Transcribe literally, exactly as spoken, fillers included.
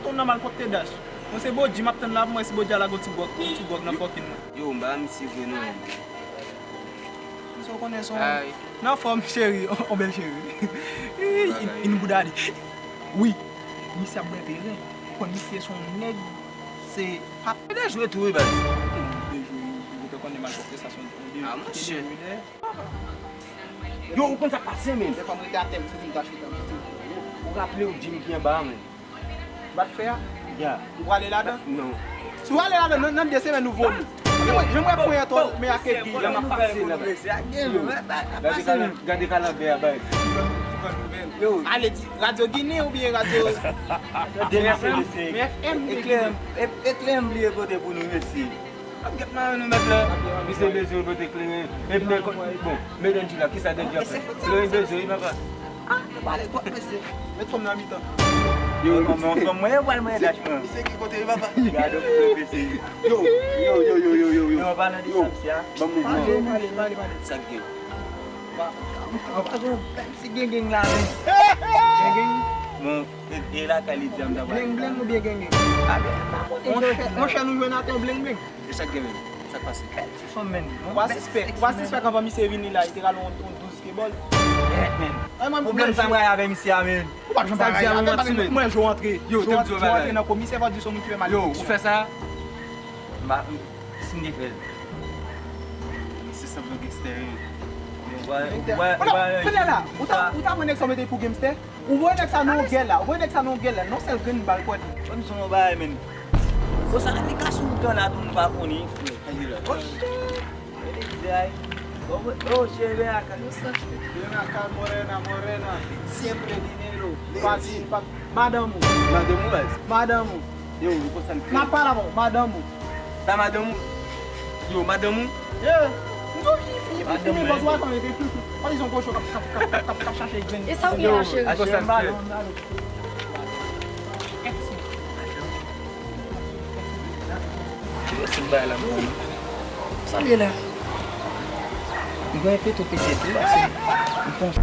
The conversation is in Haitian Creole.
Ou nan malpwòpte Dash. Mwen se Bodji m ap tann la pou mwen si Bodji a lage yon ti gwòg, yon ti gwòg nan fòkin mwen. Yo, m pa misye vre non. Sa w konnen se yon... Ay. Nan fòm cheri, yon bèl cheri. Bagay. Ini boudadi. Wi. Misye ap bwè kleren. Ou konn misye se yon nèg, se pa... Li dejwe tou wi baz. Li dejwe, ou te konnen malpwòpte sa se yon... A, monchè. Yo, ou konn sa k pase, men? Dèfwa m rete atè, m santi m ta chita, m santi m... Ou raple w di m ki anba a, men. Ou pa t fè a? Ya. Ou prale ladan? Non. Si w ale ladan, nan, nan de semèn ou vomi. Jan mwen, jan mwen pran yon ton, men ak egi. Jan m ap pase nan... Gade kalan-, gade kalanbè a bay. Yo. Ale di, Radyo Ginen oubyen radyo... Tande mesye, mesye. Men F M, eklè m, e-, eklè m bliye pote pou nou, mesye. Ap gèt manyen nou mèt la. Misye bezwen pote kleren. Epi nan kò, bon, men Dendji la, kisa Dendji ap fè? Kleren bezwen wi, papa. Ah, nou pale twòp, mesye. Met fanm nan mitan. Yo, non, non, fanm mwen, yo pral mwen Dash, man. Misye ki kote wi, papa? Gade w, mesye. Yo, yo, yo, yo, yo, yo, yo. Non, pa nan de sa, misye a. Ban m mouvman. Pale, pale, pale, pale. Sa k gen? Pa, pa, pa, gen yon bèl ti gengeng la, men. Gengeng? Bon, e, e lakay li di a m ta pral. Bleng, bleng oubyen gengeng? Ah, men, pa konnen. Monchè, monchè, nou jwenn atè, bleng, bleng. E sa k gen menm? Sa k pase? Bèl ti fanm, men. Ou pa sispèk, ou pa sispèk anvan misye vini la, li te rale yon, yon douz ke bòl. Bèt, men. Pwoblèm sa mwen avè misye a, men. Ou pa janm bagay avè m, mwen, jou antre. Yo, jou antre nan komisè, fò di se yon moun ki fè mal. Yo, ou fè sa? M pa, si m te fè l. Se sanble yon gangstè, wi. Gangstè. Ou pa, ou pa, ou pa... Kounye a la, ou ta, ou ta pran nèg sa w mete pou gangstè? Ou voye nèg sa nan yon gèl la, ou voye nèg sa nan yon gèl la, nan yon sèl grenn bal kwè. Ban m di w yon bagay, menn. Bon, sa aplikasyon ou pran la tou, nou pa konnen, frè. Ayi la. Oh, shit. Mete di ay. Oh, oh, shit, ven acá. Ven acá, morena, morena. Siempre dinero. Pa di, pa, madanm ou. Madanm ou, baz. Madanm ou. Yo, yo konsa l fè. N ap pale avè w, madanm ou. Sa madanm ou? Yo, madanm ou? Ye. M tou fini, fini, fini, fini, bòs, ou pa konn, epi tou, tou. Pa di se yon kochon k ap, k ap, k ap, k ap, k ap chache grenn. E sa w gen la, cheri? Yo, a konsa l fè. Sa l ye la? M gen enpe tou pete tou, paske m panse.